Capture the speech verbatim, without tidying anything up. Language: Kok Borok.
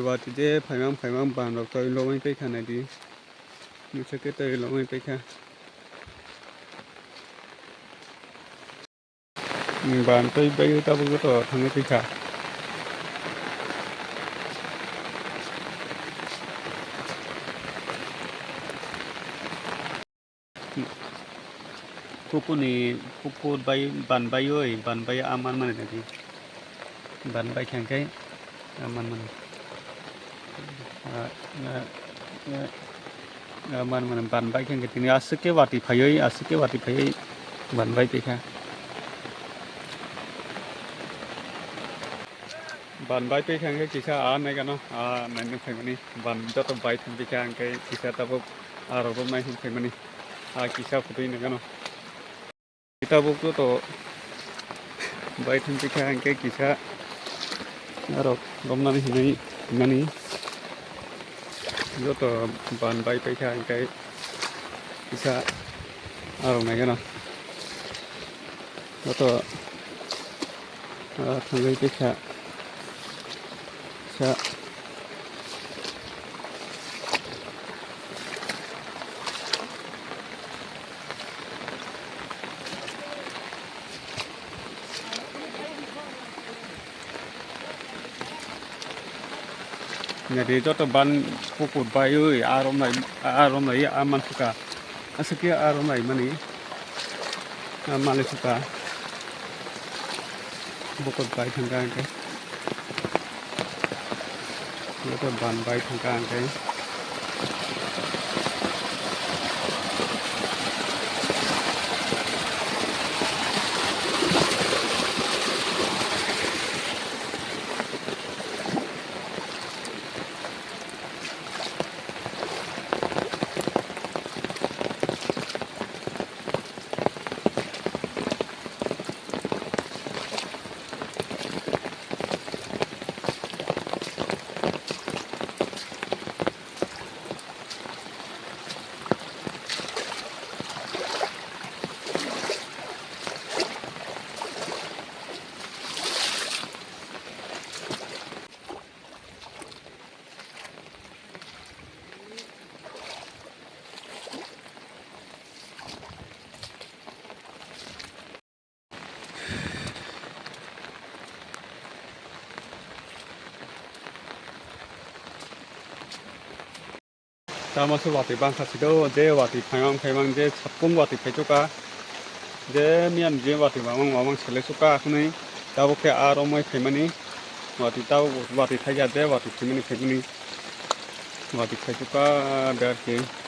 Watwi je phaimang phaimang ban rok twi lobwi paikha naidi. Nokha khe twi lobwi paikha. Ban twi bai tabuk joto thangwi twi kha. Kukuni kukur bai ban baiwi ban bai a man mani nadi. Ban bai kha khe a man mani. A, a, a, a, man mani ban bai kha khe tini aswk khe watwi phaiwi aswk khe watwi phaiwi ban bai twi kha. Ban bai twi kha khe kisa a nai gano a nai nung phaimani ban joto bai thang twi kha hwnkhe kisa tabuk a rok nai hwn phaimani a kisa photo nai gano. Tabuk joto bai thang twi kha hwnkhe kisa arok romnani hinwi hinmani joto ban bai paikha hwnkhe kisa arok naigano joto ah, thangwi paikha kisa. Nadi joto ban kukur baiwi arom lai arom lai a mansuka aswk khe arom lai mani a malik suka. Bokol bai thangkha hwnkhe. Joto ban bai thangkha hwnkhe. Tamo se watwi bangkha sido, je watwi phaimang phaimang je sapung watwi phaichuka, je miyan je watwi mamang mamang sele chuka hwnwi tabuk khe a romwi phaimani watwi tabuk watwi phaikha je watwi phaimani phaimani watwi phaichuka de arki.